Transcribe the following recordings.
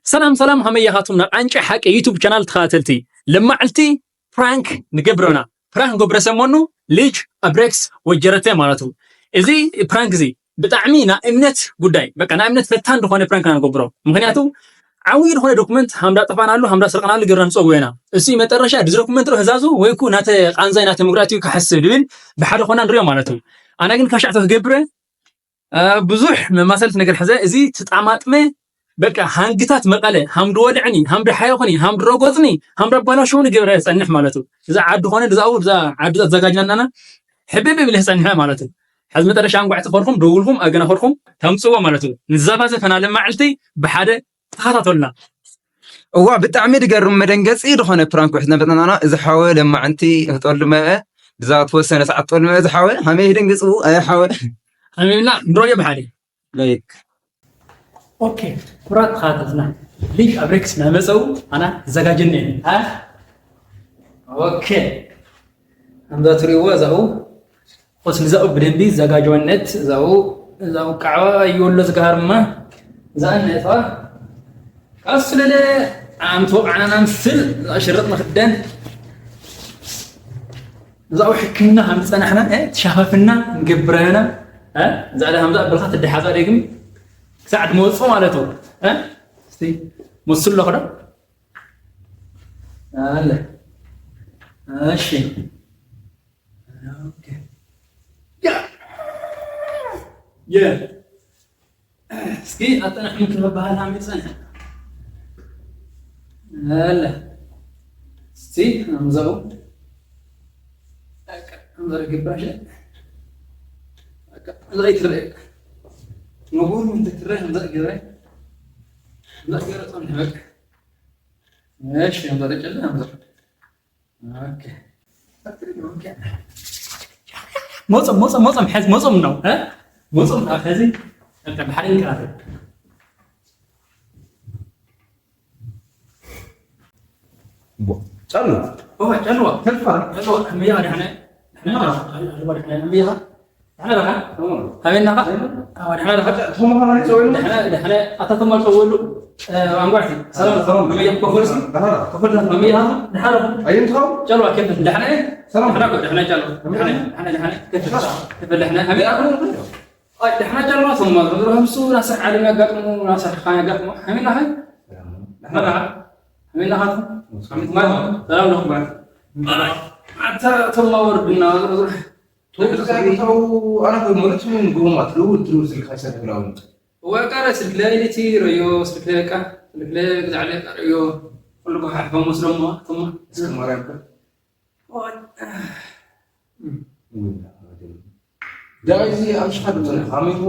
ሰላም ሰላም፣ ሃመያኻቱም ናብ ዓንጨ ሓቂ ዩቱብ ቻናል ተኸታተልቲ። ለማዕልቲ ፕራንክ ንገብረና። ፕራንክ ንገብረ ሰሞኑ ልጅ ኣብሬክስ ወጀረተ ማለት እዩ። እዚ ፕራንክ እዚ ብጣዕሚ ናይ እምነት ጉዳይ፣ በቃ ናይ እምነት ፈታን ዝኾነ ፕራንክ ኢና ንገብሮ። ምኽንያቱ ዓብዪ ዝኾነ ዶክመንት ሃምዳ ጠፋናሉ፣ ሃምዳ ስርቅናሉ ገርና ንፀውዮ ኢና። እሱ መጠረሻ ድዚ ዶክመንት ዶ ህዛዙ ወይኩ ናተ ቃንዛይ ናተ ምጉዳእት እዩ ክሓስብ ድብል ብሓደ ኾና ንሪኦ ማለት እዩ። ኣነ ግን ካሻዕቶ ክገብረ ብዙሕ መማሰልት ነገር ሕዘ እዚ ትጣማጥመ በቃ ሃንግታት መቐለ ሃምዲ ወድዕኒ ሃምዲ ሓየኹኒ ሃምዲ ረጎፅኒ ሃምዲ ኣባላሸውኒ ገብረ ጸንሕ ማለት እዩ። እዛ ዓዲ ኾነ እዛ ዓዲ ኣዘጋጅናናና ሕብብ ብልህ ጸንሐ ማለት እዩ። ሕዚ መጠረሻ እንቋዕ ተኸርኩም ደውልኩም ኣገናኸርኩም ተምፅዎ ማለት እዩ። ንዛባ ዘፈና ለማዕልቲ ብሓደ ተኸታተሉና። እዋ ብጣዕሚ ድገርም መደንገፂ ዝኾነ ፕራንክ ውሕድ ነበጥናና እዚ ሓወ ለማዕንቲ ህጠሉ መበ ብዛ ተወሰነ ሰዓት ጠሉ መበ እዚ ሓወ ሃመይ ደንግፅቡ ኣይ ሓወ ሃመይብላ ንሮዮ ብሓደ ላይክ ኦኬ። ኩራት ተኸታተልና ልጅ ኣብሬክስ ናመፀው ኣና ተዘጋጀነ ኦኬ። ከምዛ ትሪእዎ እዛኡ ቁስሊ እዛኡ ብደንቢ ዘጋጀወነት እዛኡ እዛኡ ቃዕባ ይወሎ ዝገሃርማ እዛኣ ነጥፋ ካስለለ ኣንቶ ቃናና ምስል እዛ ሽርጥ ንክደን እዛኡ ሕክምና ከም ዝፀናሕና ተሻፋፍና ንገብረና እዛ ደ ከምዛ ብልካ ትደሓዛ ደግም ክሳዕ ድመፅኡ ማለት ስ መስሎ ክዶ ኣለ እሺ እስኪ ኣጠናሕሙ ክበሃል ሃም ይፀንሐ ኣለ እስቲ ኣምዘው ኣምዘር ግባሽ እዛ ይትረአ ነጉን ምን ትትረአ እዛ ገረ እዛ ገረ ፀንሐ በቃ እሺ ኣምዘር ጨለ ኣምዘር ሞፅም ሞፅም ሞፅም ሕዝ ሞፅም ነው ሞፅም ካብ ሕዚ ብሓደ ይንቀራፈል ጨሉ ጨልዋ ተልፋ ጨልዋ ከመያ ድሕነ ድሕነ ድሕነ ሃበናኻ ደሕና ደኻ ኣታ ተማር ሰውሉ ኣንጓርቲ ሰላም ሰላም መመያ ኮፈርሲ ኮፈርሲ መመያ ደሓረ ኣየንትኸው ጨሎ ከፍ ደሕና ሰላም ደሕና ደሕና ጨሎ ደሕና ደሕና ደሕና ከፍ ደሕና ከፍ ደሕና ከፍ ደሕና ጨሎ ሰማ ዝሮ ሀምሱ ናስር ዓለም ያጋጥሙ ናስር ኻን ያጋጥሙ ሀሚና ሀይ ደሕና ደሕና ሀሚና ሀቱ ሰላም ለኹም ኣታ ተማወር ብና ዝሮ ዝሮ ቶብ ዝጋግተው ኣነ ከ መለቱ ንግሆም ኣትልው እትልው ስልካ ይሰድብላውን ወቃረ ስልክ ላይ ልቲ ረዮ ስልክ ላይ በቃ ስልክ ላይ ግዛዕ ላይ ረዮ ኩሉ ከሓሕፎ መስሎሞ ቶማ እስከ ማርያም ከ ዳዚ ኣብ ሽሓ ብፅንሕ ካሜሩ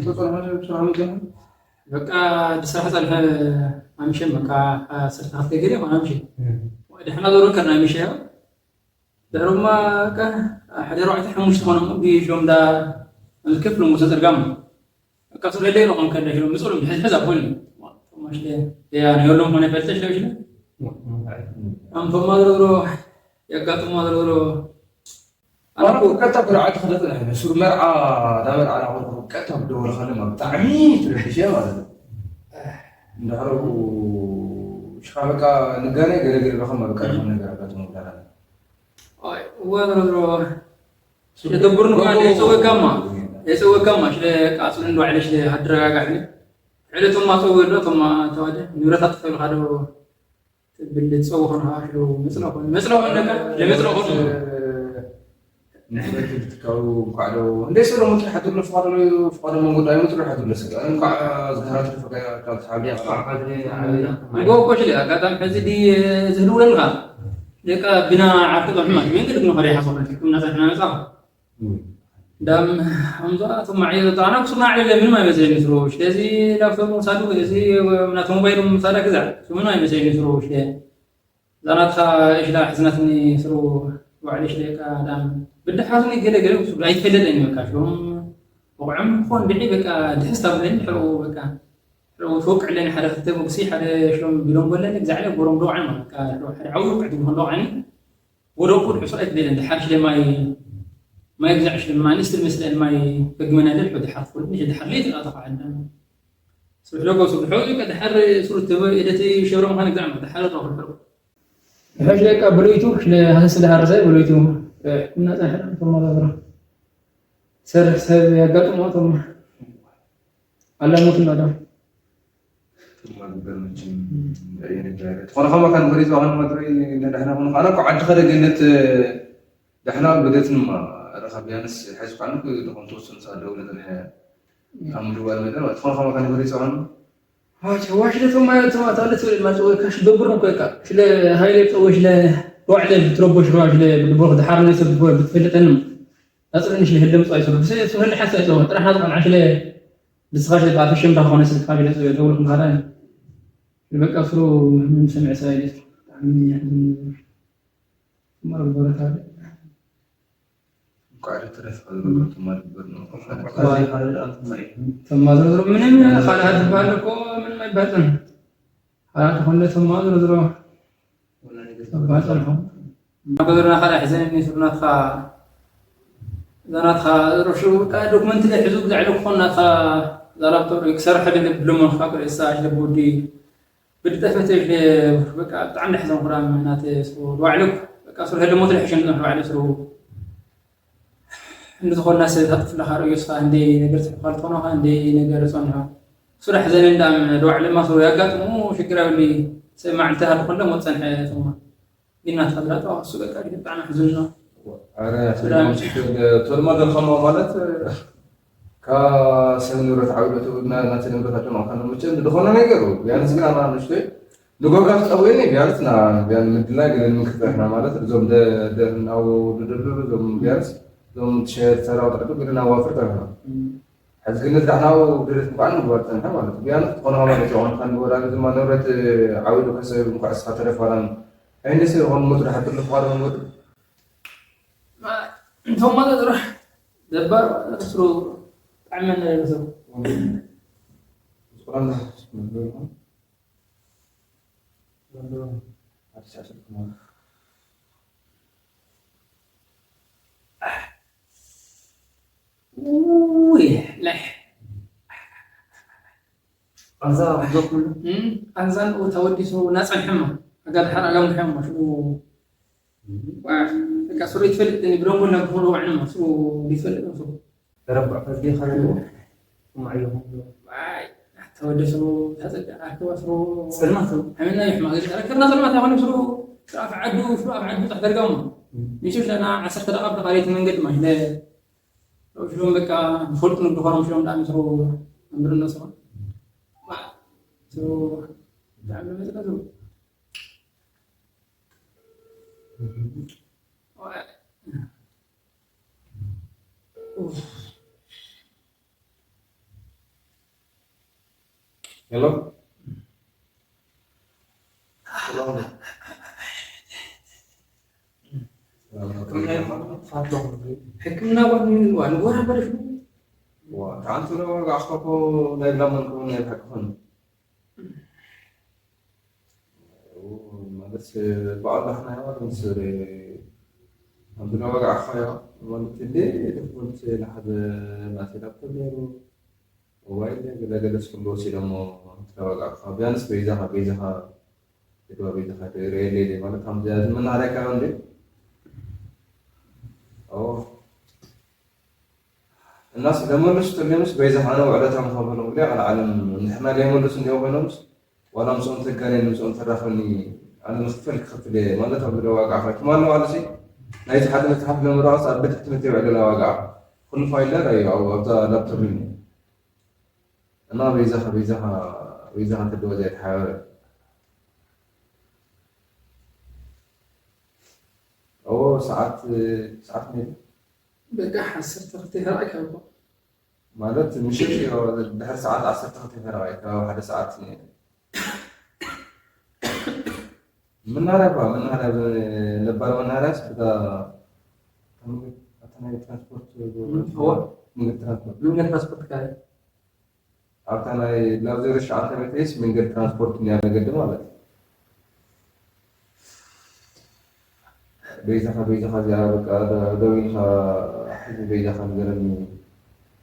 ተፅንሖ ብስራ ምገና በቃ ብስራሕ ፀንሐ ኣምሸን በቃ ስልክ ሃፍተ ገለ ይኾን ኣምሸን ድሕና ዞሮ ከርና ምሸ ድሕሮማ ሓደ ኣርባዕተ ሓሙሽተ ኾኖም ብሽሎም ዳ ክፍሎም ወሰ ዘርጋም በቃ ስለ ደይ ሮቆም ከደ ሽሎም ብፅሩ ሕዝሕዝ ኣኮን ማሽለ ያ ነዮሎም ኾነ ፈልተ ሽለ ሽለ ኣንፈማ ዝረዝሮ የጋጥማ ዝረዝሮ ኣነ እኮ ቀጥታ ብርዓ ተኸለጥና ኢና። ሱር መርዓ ዳመርዓ ናኾንኩ ቀጥታ ብደወልኻለማ ብጣዕሚ ትረብሽ እያ ማለት እዩ። እንድሕረው ሽኻ በቃ ንጋናይ ገለገለ ረኸማ በቃ ዝኾነ ነገር ኣጋጥሞ ብላና። እዋ ዝረዝሮ የደብርን ኳ የፀወካማ የፀወካማ ሽለ ቃፅሉ እንዶ ዕለ ሽለ ኣደረጋጋሕኒ ዕለቶማ ፀወ ዶ ቶማ ተዋደ ንብረታት ተፈልካ ዶ ትብል ዝፀወኹን ከዓ ሽሉ መፅለኹን መፅለኹን ነካ ለመፅለኹን ንሕበትልትካው እንኳዕ ዶ እንደ ሰሎ ሙት ሓትሎ ፍቃዶ ፍቃዶ መንጎዳ ይሙት ሓትሎ ስጋ እንኳዕ ዝጋራት ፈቀ ካብ ተሓብያ ንጎ እኮ ሽለ ኣጋጣሚ ሕዚ ዲ ዝህልውለልካ ደቃ ብና ዓርኩ ጸንሕማ ግን ግድግኖ ከደ ሓሶ ክልክም ናሳሕና ነጻ ዳም ኣምዛ ተማዕየ ዘጣና ክሱና ዕለ ምንም ኣይመስለኝ ስሮ ስለዚ ላፕቶፕ ምሳዱ እዚ ናተ ሞባይል ምሳዳ ግዛ ምንም ኣይመስለኝ ስሮ ሽለ ዛናትካ እሽላ ሕዝናትኒ ስሩ ዋዕሊ ሽለ ቃ ዳም ብድሓትኒ ገለ ገለ ክሱብ ኣይትፈለጠኝ በቃ ሽሎም ብቑዕም ኾን ድዒ በቃ ድሕስታ ብለኒ ሕርኡ በቃ ሕርኡ ተወቅዕለኒ ሓደ ክልተ መጉሲ ሓደ ሽሎም ቢሎም በለኒ ግዛዕለ ጎሮም ደውዓን ማለት በቃ ሓደ ዓውዩ ቅዕድ ዝኾን ደውዓኒ ወደቁ ድሕሱ ኣይትደለ እንደ ሓርሽ ለማይ ማይ ግዛዕ ሽልማ ንስቲ መስለ ማይ በግመና ደል ሑድ ሓፍኩል ንሽ ድሓር ለይት ቃ ተፋዓልና ስርሑ ለጎ ስርሑ እዩ፣ ቀድሓር ስሩ ተበ-፣ ኢደተይ ሸብረ ምዃን ግዛዕ ነው፣ ድሓር ነው፣ ስርሑ። ሕሽ ደቃ ብለይቱ፣ ሽለ ሃሰስ ድሓር ሳይ ብለይቱ፣ እና ጸንሐ ተማዛዝራ። ሰርሕ ሰብ ያጋጥሞ ተማ። ኣላሞት እና ደም። ትማ ግበር መቸም፣ እም። እንታይ ዓይነት ዳይሬክት። ዝኾነ ኸማ ካን ወደ ዝባህን ማድረይ፣ እንደ ደህና ሆኖ፣ ኣነ እኮ ዓዲ ኸደ ገነት፣ ደሕና በገትንማ ረኸብ ቢያንስ ሓይዝ ኳን እኮ ዝኾን ተወሰኑ ሰዓት ደውለ ተንሐ እም። ካብ ምድዋል መደብ፣ ዝኾነ ኸማ ካን ወደ ዝባህን። ዋሽ፣ ዋሽ ለተማ፣ ተማ፣ ታለ ትብል ማለት ወይ ካሽ ደብር ነው እኮ በቃ። ሽለ ሃይለ ጸወሽ ለ፣ ዋዕለ ትረቦሽ ራሽ ለ፣ ብድቦ ድሓር ነው ሰብ ብትፈልጠንም። ኣጽረንሽ ለህልም ጻይ ሰው። ብሰ-፣ ሰው ህል ሓሳ ይጸው። ጥራሕ ናት ቃል ዓሽለ ብስኻሽ ለባተ ሽምዳ ኾነ ስልካ ቢለ ጸው። ደውል ኹን ካዳ። በቃ ስሩ ምን ሰምዕ ሳይለስ። ማር በረታ። እንኳዕ ደስ ተረፈ ዝብሎ ትማል ግበር ነው። እንኳዕ ደስ ተረፈ። ተማዘሩ ምንም ካልኣት ዝበሃል እኮ ምንም ኣይባጽን። ካልኣት ኾነ ተማዘሩ ዝሮ። ወላ ነገር ተባጽን ሆ። ገበርና ካልኣ ሕዘን እኒ ስሩ ናትኻ፣ እዛ ናትኻ ሮሹ በቃ ዶክመንት ላይ ሕዙ ብዛዕባ ክኾን ናትኻ እዛ ላፕቶፕ ክሰርሕ ድልብ ብሎሞን ክፋ ክርእሳ ሽለ ብወዲ ብድጠፈተ ሽለ በቃ ብጣዕሚ ሕዘን ኩራም ናተ ስሩ ባዕሉ በቃ ስሩ ህደ ሞት ላይ ሕሸን ዝኖሕ ባዕሉ ስሩ እንድትኾና ሰብ ታጥፍለኻ ርእዩ ስኻ እንደ ነገር ጽሑፋል ትኾኖኻ እንደ ነገር ጸንሖ ስራሕ ዘነ እንዳም ድዋዕ ለማ ስሩ ያጋጥሙ ሽግር ኣብሊ ሰብ ማዕልቲ ሃልኾንደ ሞት ጸንሐ ተማ ዲና ተፈጥራ ጠዋ እሱ በቃ ዲህ ብጣዕሚ ሕዝን ነው። ኣረ ስዳም። ቶልማ ደልኸማ ማለት ካብ ሰብ ንብረት ዓውደ ትውና ናተ ንብረታቸው ማውካን መቸም ዝኾነ ነገሩ ቢያንስ ግን ኣና ንሽቶይ ንጎብራ ክጸውየኒ ቢያንስ ና ቢያን ምድላይ ግን ምክፈሕና ማለት እዞም ደ-፣ ደ-፣ ናው ደደብሩ እዞም ቢያንስ እዞም ሸር ሰራው ተዕዱ ግን ናዋፍር ተረና። እም። ሕዚ ግን ንዝዳሕናው ድርት እንኳን ምግባር ጸንሐ ማለት እዩ። ቢያንስ ዝኾነ ኸማ ማለት እዩ። ኣሁን ካን ወራሪ ድማ ንብረት ዓውዱ ከሰብ እንኳ እስኻ ተረፋራን ኣይንደሰ ይኾን ሞት ድሓ ትልፍ ኻዶ መንገዱ። ማ-፣ እንቶም ማለት ጥራሕ ደባር ስሩ ብጣዕሚ መናገሪ ሰብ። ዝቁራና ስምዶ ይኾን? ዘንዶ ኣዲስ ዓሰርተ ማለት። ውይ፣ ላይ። ቃንዛ ዶ ኩሉ? እም፣ ቃንዛን ተወዲሱ ናጸን ሕማ። ኣጋ ድሓር ኣጋ ምሕማ ሽኡ። ዋ፣ በቃ ስሩ ይትፈልጥ፣ እኔ ብሎንጎ እና ብሆነ ዋዕንማ ስሩ ይትፈልጥ ነው ስሩ። ተረባዕ ፈዝጌ ኸለሉ፣ እም። እማዕዮ። ዋይ፣ ተወዲሱ ተጸደ፣ ኣርኪባ ስሩ። ጽልማት ነው። ኣመና ይሕማ፣ እዚ ተረከብና ጽልማት ያኾነ ስሩ። ስሩ ኣፍ ዓዱ፣ ስሩ ኣፍ ዓዱ ተሕደርጋሙ። እም። ሚሱ ሽለና ዓሰርተ ደቂቃ ብቃልየት መንገድ ማሽለ። ሽሎም በቃ፣ ዝፈልጡ ንግዲ ኾኖም ሽሎም ዳኣ ሚስሩ መንብርነት ስሩ። ዋ፣ ስሩ፣ ብጣዕሚ መጽና ስሩ። ሄሎ። ሕክምና ጓድ ምን ዋ ንጎራ በለሽ። ዋ፣ ተዓንቱ ነው ዋጋ ኣኽፈኮ ናይ ብላመን ከሆነ ናይ ብሓቂ ኾነ። ማለት በዓል ዳሕና ያዋ ምስ ኣንዱና ዋጋ ኣኽፋ ያዋ ማለት እንዴ ዶክመንት ንሓዘ ናተይ ላፕቶፕ ነይሩ። ሞባይል ገለ ገለ ስኩል ወሲዶሞ ተዋጋ ኣኽፋ ቢያንስ በይዛኻ በይዛኻ ግባ በይዛኻ ርእየለይ ማለት ከምዚ መናሃርያ ካዮ እንዴ? ኦ። እናስ ለመሉስ ተለሙስ በይዛኻ ኣነ ውዕለታ ምኸበሉ እንግዲህ ኣነ ዓለም ንሕና ለመሉስ እንዲያው ኮይኖምስ ዋላ ምስኦም ተጋኔ ምስኦም ተራኸብኒ ኣነ ምኽፈል ክኸፍል እየ ማለት ኣብ ዝለ ዋጋ ዓፋ ትማል ዋላ ሲ ናይቲ ሓደ መጽሓፍ ለምራስ ኣብ ቤት ሕትመት የውዕለላ ዋጋ ዓፋ ኩሉ ፋይል ዳር እዩ ኣብ ኣብዛ ላፕቶፕ እዩ እና በይዛኻ በይዛኻ በይዛኻ ተደወዘ ተሓበረ ኦ ሰዓት ሰዓት ነይ በቃ ዓሰርተ ክልተ ተራእካ እኮ ማለት ምሸት እዩ ድሕሪ ሰዓት ዓሰርተ ክልተ ተራእካ ሓደ ሰዓት ነይ መናሃርያ እኳ መናሃርያ ነባር መናሃርያስ ብታ ኣታ ናይ ትራንስፖርት እዋ። መንገድ ትራንስፖርት መንገድ ትራንስፖርት ካለ ኣብታ ናይ ናብ ዜሮ ትሽዓተ ቤተይስ መንገድ ትራንስፖርት እኒያ መገዲ ማለት እዩ በይዛኻ በይዛኻ እዚኣ በቃ ደዊልካ ሕዚ በይዛኻ ንገረኒ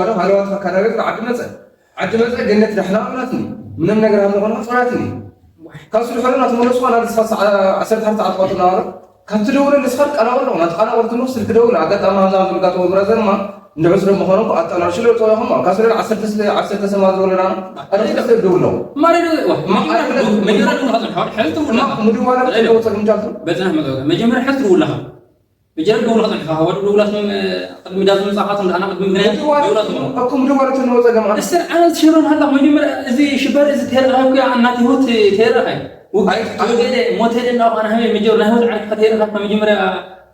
ማለት ሃለዋት ካዳረግ ዓዲ መጸ ዓዲ መጸ ገነት ዳሕና ናትኒ ምንም ነገር ሃለ ኾነ ጸራትኒ ካብ ስርሑ ናት መለስኳ ናብ ሰዓት ዓሰርተ ሓደ ሰዓት ኳቱ ናወረ ካብቲ ደውለ ንስኻት ቃና ወሎ ናት ቃና ወርትኖ ስልክ ደውለ ኣጋጣሚ ሃዛ ዝርጋቶ ብራዘር ማ እንድሕር ስለ ምዃኑ ኣጣናሽሎ ጸዋኹም ካብ ስለ ዓሰርተ ስለ ዓሰርተ ሰማ ዝወለና ኣረፍተ ስለ ደውሎ ማረዶ መጀመርያ መጀመርያ ደውላ ጽንሖ ሕልት ውላ ምድዋለ ተወጸ ግምጃቱ በጽናሕ መገበ መጀመርያ ሕልት ውላ መጀመርያ ደውላ ጽንሖ ወደ ደውላትም ቅድሚ ዳዝ ምጻኻትም ዳና ቅድሚ ምክንያት ደውላትም እኮ ምድዋለ ተወጸ ገማ እስር ዓነት ሽሮን ሃላ መጀመርያ እዚ ሽበር እዚ ተረኻ እኮ ኣናት ህይወት ተረኻ ውግእ ኣይ- ተወገደ ሞተ ደና ቋና ሃመ መጀመር ናይ ህወት ዓርካ ተይረካ መጀመርያ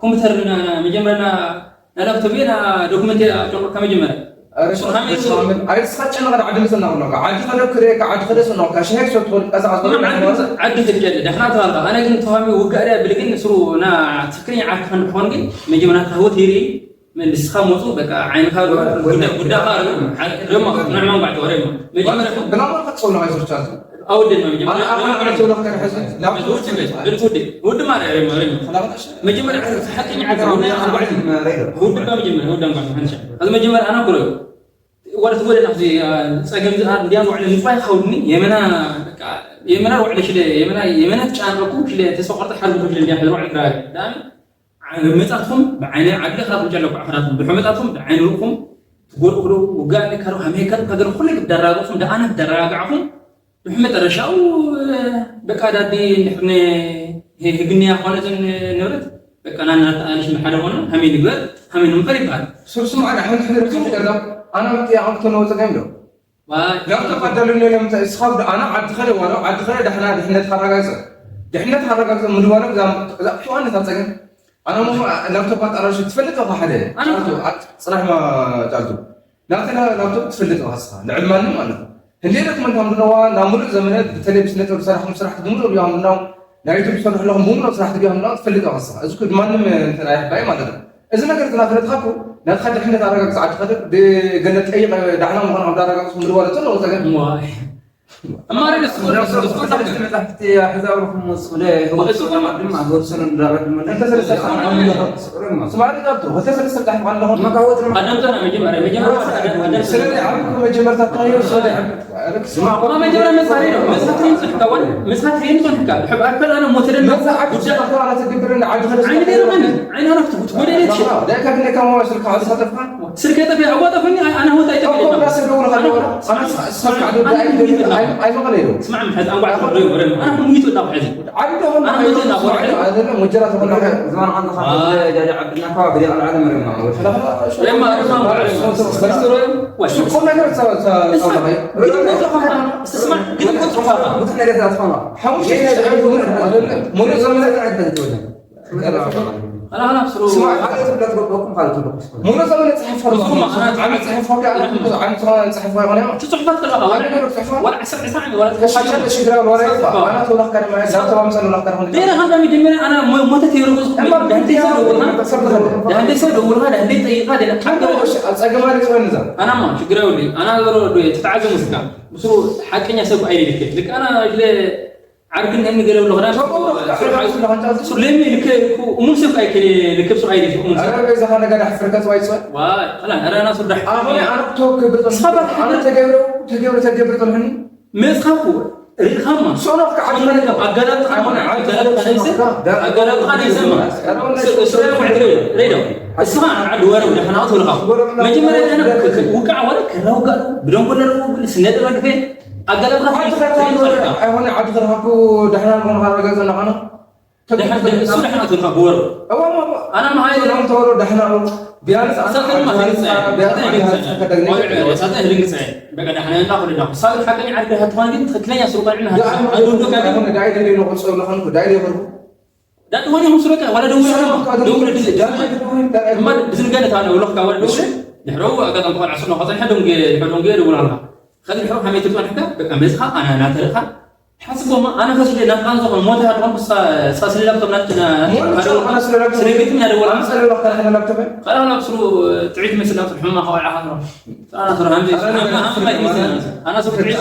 ኮምፒውተር መጀመርያ ናላፕቶፕ ና ዶክመንት ጨርካ መጀመርያ ኣይስኻጨ ነገር ዓዲ ምፅና ኣለካ ዓዲ ከደ ክደ ዓዲ ከደ ስናካ ሸሄር ሰትኮን ቀሳ ዓዲ ከደ ዳሕና ተባልካ ኣነ ግን ተዋሚ ውጋእ ዳ ብልግን ስሩ ና ትክክለኛ ዓርካ ንክኾን ግን መጀመርያ ህወት ይርኢ ንስኻ መፁ በቃ ዓይንኻ ጉዳኻ ደሞ ንዕማን ጓዕቲ ወረ መጀመርያ ብላማ ከፀውና ይዞቻቱ ኣወደን መጀመርያ ኣነ ኣነ ተውለካ ሕዚ ናብ ትውልድ ቤት ትውልድ ውድ ማርያ ረማ ረማ መጀመርያ ሓቀኛ ዓዲ ወደ ኣንጓዕቲ ውድ ባ መጀመርያ ወደ ኣንጓዕቲ ሓንሻ እዚ መጀመርያ ኣነ ኩሎ ወደ ትወደ ናዚ ፀገም ዝኣ እንዲያ ወዕለ ንፋይ ኻውድኒ የመና በቃ የመና ወዕለ ሽለ የመና የመና ትጫረኩ ሽለ ተሰቆርተ ሓርቡ ሽለ እንዲያ ወዕለ ዳ መጻትኩም ብዓይነ ዓዲ ካብ እንጨለኩ ዓኽራትኩም ድሕሪ መጻትኩም ብዓይነ ርኡኹም ትጎርኡ ዶ ውጋእ ካዶ ሃመይ ካዶ ካገር ኩሉ ደራጋኹም ደኣነ ደራጋዕኹም ድሕሪ መጨረሻው በቃ ዳዲ እንድሕር ህግንያ ኾነትን ንብረት በቃ ናና ተኣልሽ ሓደ ኾነ ሃመይ ንግበር ሃመይ ንምበር ይበሃል። ስርስም ኣነ ሓንቲ ሕድር ሓንቲ ገዛ ኣነ ምጥያቕ ክተነወፀ ጋይም ዶ ዋይ ላፕቶፕ ኣዳልዩኒ ኢሎም እንታይ እስኻ ኣነ ዓዲ ኸደ ዋሎ ዓዲ ኸደ ዳሕና ድሕነት ካረጋግፀ ድሕነት ካረጋግፀ ምድዋሎም እዛ እዛ ክዋነት ኣፀገም ኣነ ሞ ላፕቶፕ ኣጣራሽ ትፈልጥ ኢኻ ሓደ ኣነ ጫልቱ ኣት- ፅናሕ ማ ጫልቱ ናተ ላፕቶፕ ትፈልጥ ኢኻ እስኻ ልዕል ማንም ማለት ነው ህንዴ ዶክመንት ኣምድነዋ ናብ ሙሉእ ዘመነ ብተለይ ብስነ ጥበብ ዝሰራሕኩም ስራሕ ትግምሩ እዮም ኣምድናው ናይ ዩቱብ ትሰርሑ ኣለኹም ብምሉእ ስራሕ ትግምሩ ትፈልጥ ኢኻ እስኻ እዚ ኩ ማንም እንተ ናይ ሕባይ ማለት ነው እዚ ነገር ዝናፈለጥካ እኮ ናትካ ድሕነት ኣረጋግጽ ዓዲ ከድር ብገለ ጠይቕ ዳሕና ምዃኑ ኣብ ዳረጋግጽ ምድዋለ ዘሎ ጸገም እሞ እማረ ደስ ወደ ስለ ስለ መጻሕፍቲ ኣሕዛብ ረኹም ወስደ ወደ ስለ ድማ ወደ ስለ እንዳረድ መለ እንተ ስለ ስለ ስለ ስማሪ ጋብቶ ወደ ስለ ስለ ዳሕና ኣለኹም መቃወት ነው ቀደምተና መጀመሪያ መጀመሪያ ስለዚህ ዓብዱ መጀመርታ ታዩ ሰደ ስማ እኮ መጀመሪያ መሳሪ ነው መሳሪ ጽፍካ ወደ መሳሪ ጽፍካ ሕብ ኣከል ኣነ ሞተደና መዛ ዓብዱ ጉዳ ተባላ ትግብር እንደ ዓዲ ከለ ዓይነ ደረቀን ዓይነ ረፍት ወደ ደች ደካ ግን ከማ ስልካ ተሳተፍካ ስልክ ጠፊ ኣዋጠፈኒ ኣነ ሆታ ይጠፊ ስማዕ ሕዚ ኣንጓዕ ወረ ወረ ኣነ ሙይቱ እና ሕዚ ዓዲ ሆን ኣነ ሙይቱ እና ወረ ዝማን ዓንተ ጃጃ ዓድና ካባ ብዲያ ዓለም ረማ ረማ ረማ ስኮ ነገር ተሳውታ ስማዕ ግን ቆጥፋ ብዙ ነገር ተሳውታ ሓሙሽ ሙሉ ዘመን ኣላ ስሩ ስማ ሓደ ትብለት ገበኩም ካልእ ትብለኩም ሙሉ ዘመን ጽሕፍ ፈርማ እሱማ ኣና ዓመት ጽሕፍ ፈርማ ኣና ጽሕፍ ፈርማ ጽሕፈት ከለኻ ወላ ወላ ዓሰርተ ዓመት ወላ ሓሻለ ሽግራ ወላ ኣና ተውላካ ደማ ዛተባ ምሰል ወላ ከረኹን ቤረ ሀምሳ ሚድምር ኣና ሞተት የረጉ እማ ዳንቴ ሰው ደውልና ሰርተኸለ ዳንቴ ሰው ደውልና ዳንቴ ጠይቃ ደና ሓገ ኣብ ጸገማ ልጽወን እዛ ኣናማ ሽግራ ወዲ ኣና ዘሮ ዶ ተታዓዘ ሙስካ ብስሩ ሓቀኛ ሰብ ኣይደልከ ልክ ኣና ዓርክን እኒ ገለ ብሎ ክዳን ሱር ለሚ ልክ እሙን ሰብ ኣይከ ልክብ ሱር ኣይደልከ እሙን ሰብ ዛኻ ነገር ኣሕፍርከት ዋይጽወን ዋይ ኸላ ነራና ሱር ዳሕ ኣሁን ኣነ ክተወክ ብርጠ ስኻባት ኣነ ተገብረው ተገብረ ተገብረ ጠልሕኒ መጽሓፉ ርኢኻማ ሶኖ ከዓብ ኣጋላጥኻ ኣጋላጥኻ ናይ ሰብ ኣጋላጥኻ ናይ ሰብ ስለ ሬዶ እስኻ ዓዲ ወረ ደሕና ትብልኻ መጀመርያ ደህና ውቃዕ ወረ ከራ ውቃዕ ብደንጎ ለረቡ ስነጥ መግፌ ኣጋላጥኻ ዓዲ ከርካ ኣይሆነ ዓዲ ከርካኩ ደሕና ንኾንካ ረገጽ እናኾነ ደሕና ትብልካ ብወረ ኣና መሃይ ተወሮ ደሕና ቢያንስ ኣና ሳተን ማህልንፀ ቢያንስ ኣና ሳተን ህልንፀ በቃ ዳሕና እንዳ ኩሉ ዳ ሳብ ሓቀኝ ዓርገ ሃትማን ግን ትክክለኛ ስሩ ቀልዕና ሃትማን ኣዱ ዶ ካዲ ዳይ ደለ ነው ቁጽ ነው ዳይ ደለ ነው ዳድ ሆነ ሙስረቀ ወላ ደው ደው ደው እማ ብዝንገለ ታለ ወለካ ወላ ደው ድሕረው ኣጋጣሚ ተቆል ዓስር ነው ከጸን ሓደ ወንጌ ሓደ ወንጌ ደው አልካ ከዚ ድሕረው ሓሜት ተባልካ በቃ መዝኻ ኣና ናተልካ ሓስቦማ ኣነ ከስለ ናብ ቃንዞ ኾን ሞተ ሃድኾን ክሳ ሳስለ ላፕቶፕ ናት ሞት ቻው፣ ኣነ ስለ ላፕቶፕ ስለ ቤት ምን ያደወላ ኣነ ስለ ላፕቶፕ ኣነ ላፕቶፕ ቀላ ናብ ስሩ ጥዒት መስል ላፕቶፕ ሕማ ኸዋዓ ሃድሮ ኣና ስሩ ሃምዚ ኣና ስሩ ጥዒት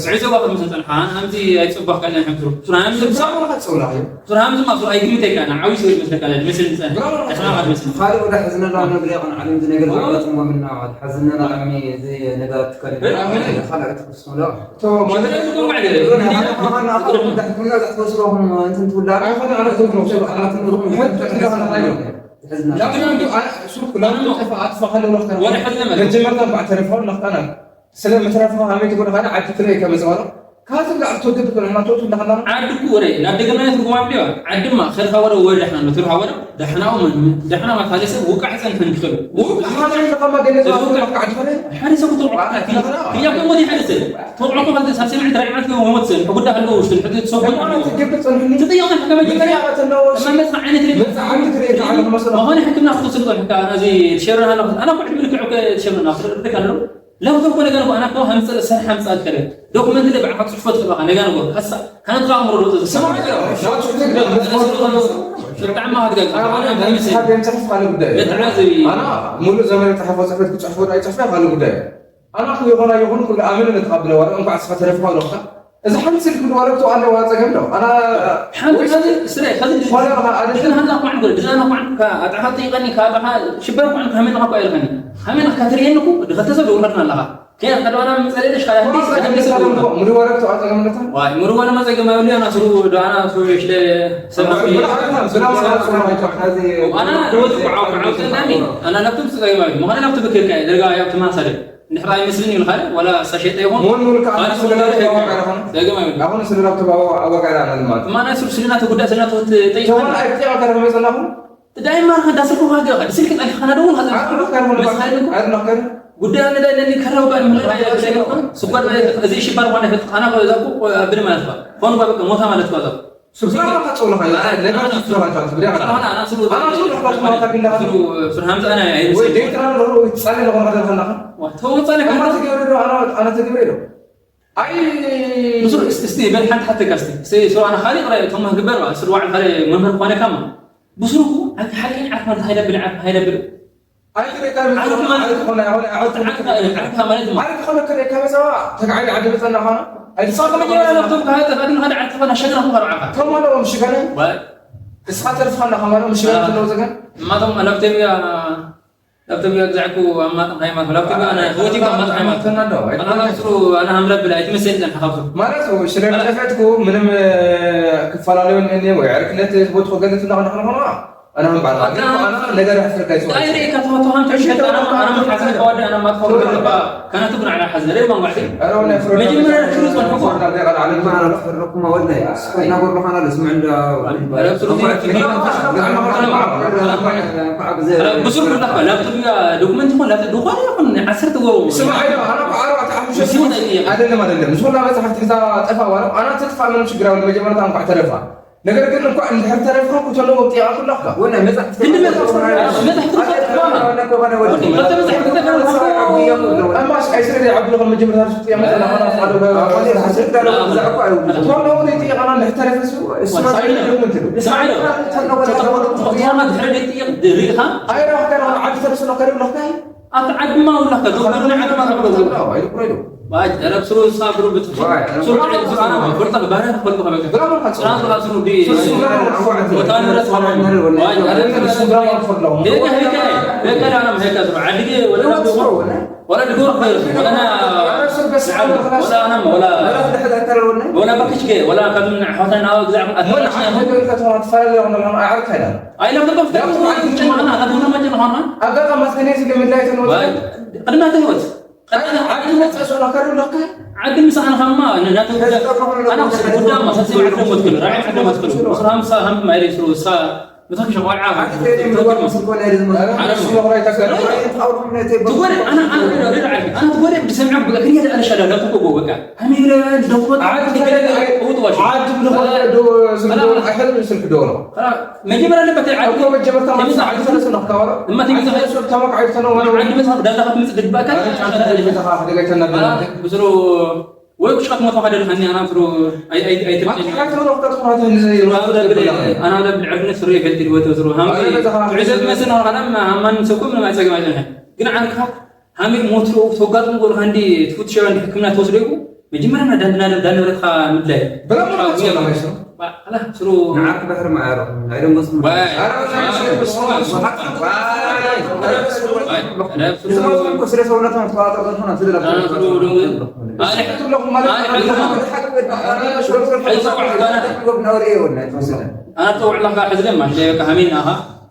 ስዒ ዘዋ ከም ሰጠን ሓን ሃምዚ ኣይጽባህ ካለ ሕምትሩ ስሩ ሃምዚ ሳቦ ኸጽውላ እዩ ስሩ ሃምዚ ማ ስሩ ኣይግምት ይካና ዓዊ ስሩ መስለ ካለ መስል ንጸን ተስማማ መስል ካልእ ወደ ሕዝነላ ነግሪ ኸን ዓለም ዝነገር ዘጋጥሞ ምና ሓዝነና ዓሚ እዚ ነጋር ትከል ካልእ ትኩስኖ መጀመርታ ባዕ ተለፎን ለኽታና ስለ ምትረፍኻ ሃመይ ትጎነ ካልእ ዓዲ ትርኢ ከመዝባሎ ካዚ ጋር ትወደድ ከለና ትወደድ እንዳኸና ዓዲ እኮ ወረ ናብ ደገና ትርጉም ኣብዲዋ ዓድማ ኸልካ ወረ ወረ ደሕና ነው ትርሃ ወረ ደሕናው ምን ደሕና ማለት ሓደ ሰብ ውቃዕ ጸንፈን ክኸሉ ውቃዕ ሓደ ከማ ገለ ዝወቃዕ ዓዲ ፈረ ሓደ ሰብ ተውቃዕ ክያ ከሞ ሓደ ሰብ ተውቃዕ ከማ ሰብ ሰምዕ ድራይ ዓት ነው ወሞት ሰብ ጉዳ አለው ውስጥ ሕድ ተሰቡ ትግብ ጸንፈን ትጥያው ከመ መጽ ዓይነት ሬ መጽ ዓይነት ሬ ዓለም መሰለ ሆነ ሕክምና ክትወስድ ከለካ እዚ ትሸርና ኣለኹ ኣና ኩዕድ ምልክዕ ትሸርና ክትርድክ ኣለኹ ላፕቶፕ ኮነ ገና ኣና እኮ ሃምፀ ሰር ሃምፀ ኣልከለ ዶክመንት ላይ ብዓካ ጽሕፈት ከለካ ነጋ ነገር ካሳ ካንት ራም ሮዶ ስማ ብጣዕሚ ማድገግ ኣና ሙሉእ ዘመን ተሓፎ ጽሕፈት ክጽሕፎ ኣይጽሕፈ ካልእ ጉዳይ ኣና እኮ ይኾና ይኹን ኩሉ ኣመን ነተቐብለ ዋላ እንኳዕ ስኻ ተረፍካ ዶክታ እዚ ሓንቲ ስልክ ወረቅቱ ኣለዋ ጸገም ነው ኣና ሓንቲ ስለ ከዚ ድዛና ኳዕን ድዛና ኳዕን ኣጣኻ ጠይቀኒ ካጣኻ ሽበር ኳዕን ከመን ኳ ይልከኒ ከመን ካትሪየን እኮ ድኸተ ሰብ ደውረትና ኣለኻ ከያ ከደዋና ምጸለለሽ ካላ ምርወረቅቱ ኣጸገምነታ ዋይ ምርወረ መጸገም ይብሉ ኣና ስሩ ዳና ስሩ ይሽለ ሰብ ኣና ወጥ ቁዓው ቁዓው ተናኒ ኣና ናብቱ ጸገም ይብሉ ምዃነ ናብቱ ብክልካ ደጋ ያብቱ ማሳደ እንድሕር ኣይመስልን እዩ ካልእ ዋላ ሳሸጠ ይኹን ሙን ሙን ከዓ ካልእ ስለ ሙን ላፕቶፕ ይኹን። ኣዋጋ ይኹን። ደገም ኣይብልን። ኣሁን ስለ ላፕቶፕ ኣዋ- ኣዋጋ ይላል ማለት እማ ናይ ስብ ስልና ተጉዳ ስልና ተወት ጠይቅ ተሆን ኣይፍጥያ ጋር መጸናኹ ዳይማ ዳስልኩ ዋጋ ስልክ ጠልካ ናደውን ኣጥናፍ ከርሆን መሳይል እኮ ኣጥናፍ ከርሆን ጉዳይ ኣነ ዳይ ለኒ ከረው ጋር ምን ላይ ስጓድ እዚ ሽባር ሆነ ፈጥቃና ከዛ እኮ ብድ ማለት ባ ሆን ባ በቃ ሞታ ማለት ባ ስብራ ጸውለኻ ነጋቲቭ ስብራ ትብሪያ ኣና ስሩ ኣና ስሩ ኳስ ማታ ቢላ ስሩ ስሩ ሃምዛ ኣና ወይ ደይትራ ነው ጻለ ነው ማለት ነው ተወጻለ ከማ ተገብረ ነው ኣና ኣና ተገብረ ነው ኣይ ብዙ እስቲ በል ሓንቲ ሓተካ እስቲ እስቲ ስሩ ኣና ኻሊ ቅረ ቶም ግበር ስሩ ዋዕል ኻሊ መምህር ኳነ ካማ ብስሩኩ ኣንቲ ሓቂ ዓርፍ ማለት ሃይለ ብል ዓርፍ ሃይለ ብል ኣይክሬካ ዓርፍ ማለት ዓርፍ ኾነ ኣሁን ዓርፍ ዓርፍ ማለት ማለት ዓርፍ ኾነ ክሬካ መሰዋ ተጋዓይ ዓዲ ብጸና ኾነ ኣይትሳተ መጀመሪያ ለፍቶም ካህተ ካድን ሓደ ዓርፍ ኾነ ሸግራ ኹ ኸርዓኻ ከማለዎም ሽገነ ባይ እስኻ ተርፍኻና ከማለዎም ሽገነ ትለው ዘገን ማቶም ለፍቶም ያ ለፍቶም ያ ግዛዕኩ ኣማጥ ሃይማኖት ለፍቶም ኣና ወቲ ኣማጥ ሃይማኖት ተናዶ ኣና ስሩ ኣና ሃምረ ብላ ኣይትመሰል ዘን ሓኻብቱ ማለት ሽረ ለፈትኩ ምንም ክፈላለዩ ወይ ዕርክነት ቦትኮ ገነት እንዳኸነ ኾነ ኣነ ምን ባላ ኣነ ነገር ያስረካይ ሰው አይ ሬ ከተመቶ ሀም ተሽከ አነ አነ ምን ሐዘን ከወደ አነ ማጥፎ ገባ ከነቱ ግን አላ ሐዘን ሬ ማንጓቲ መጀመሪያ ሽሩ ጸንፎ ብሱር ኩላ ላፕቶፕ ያ ዶክመንት ይኹን ላፕቶፕ ይኹን ዓሰርተ ወሩ ስማ አይደለም አና አራ ተሐምሽ አይደለም አይደለም ሶላ መጽሐፍ ተዛ ጠፋ ዋላ አና ተጥፋ ምንም ችግር አለ መጀመሪያ እንኳን ተደፋ ነገር ግን እንኳን እንድሕር ተረፍካ ኩተሎ ወብጥያ ኩላካ ወላ መጻሕፍቲ ግን መጻሕፍቲ መጻሕፍቲ እማስ ኣይስረ ዓብዱ ከም መጀመርያ ርሱ ጥያ መጣ ናኸና ሓደ ቶሎ ወደ ጥያ ቃና እንድሕር ተረፈሱ እስማዒል እስማዒል ተሎ ወደ ተሎ ተሎ ድሪኻ ኣይራኸና ዓዲ ተረሱ ነው ከደም ነው ኣብቲ ዓድማ ውላካ ዞም ዓድማ ኣይቁረዶ ባጅ ደረብ ስሩ ሳብሩ ብትፍሽ ስሩ ዓድ ብሳና ፍርታ ባረ ፈልኩ ከመከ ስራ ስራ ስሩ ዲ ወታን ረስ ባጅ ደረብ ስሩ ስራ ፈርሎ ደጋ ሄከ ደጋ ዳና ሄከ ስሩ ዓድገ ወላ ወላ ድጎር ወላ ወላ ወላ ወላ ባክሽገ ወላ ከምን ሐተና ወግዛዕ ወላ ዓድገ ከተማ ትፈራለ ወላ ዓርካዳ ኣይለም ተቆፍተ ጨማና ከምን ማጨ ሆና ኣጋጣሚ ከኔ ሲገ ምላይ ተኖ ቅድመ ትህወት ዓዲ መጸ ሶላ ከሩ ለካ ዓዲ ምሳና ከማ ነናተ ጉዳ ኣና ጉዳ ማ ሰሲ ዓዲ ሞት ክሉ ራዒ ዓዲ ሞት ክሉ ስራ ምሳ ሃም ማይሪ ስሩ ሳ ምሳክ ሸቆልዓ ትጎደ ኣና ኣና ርድ ዓዲ ኣና ትጎደ ብሰምዐ ብጋ ክሪየ ኣነ ሻዳ ዳኩ ጎ በቃ ኣነ ይለ ዶክመንት ዓዲ ዓዲ ብልኾነ ዶ ስልክ ዶ ኣይፈልም ስልክ ዶ ነው መጀመርያ ለበት ዓዲ መጀመርታ ዓዲ ሰለሰ ነው ካወራ እማ ትግዛ ተመቃ ዓዲ ተነው ዓዲ መጽሐፍ ዳላ ክትምጽእ ድግባእካ ብስሩ ወይ ክሽቀት ሞቶ ሓደ ልኸኒ ኣና ስሩ ኣይትርጨኒ ኣና ለብል ዕርነ ስሩ የፈልጥ ይልወተ ስሩ ሃምዚ ዕዘት መስል ነው ካና ሃማን ሰኩም ነው ኣይጸግም ኣይጸግም ግን ዓርካ ሃመይ ሞት ተጋጥሞ ጎልካ እንዲ ትፉት ሸባ እንዲ ሕክምና ተወስዶ ይኩ መጀመርያ ዳንድና ዳንድረትካ ምድላይ ብላ ስሩ ንዓክ ባሕሪ ማያሮ ኣይደንጎስኩም ስለ ሰውነቶም ተዋጠር ዝኾነ ስለ ኣነ ተውዕላካ ሕዝለ ማሽ ሃሜን ኣኻ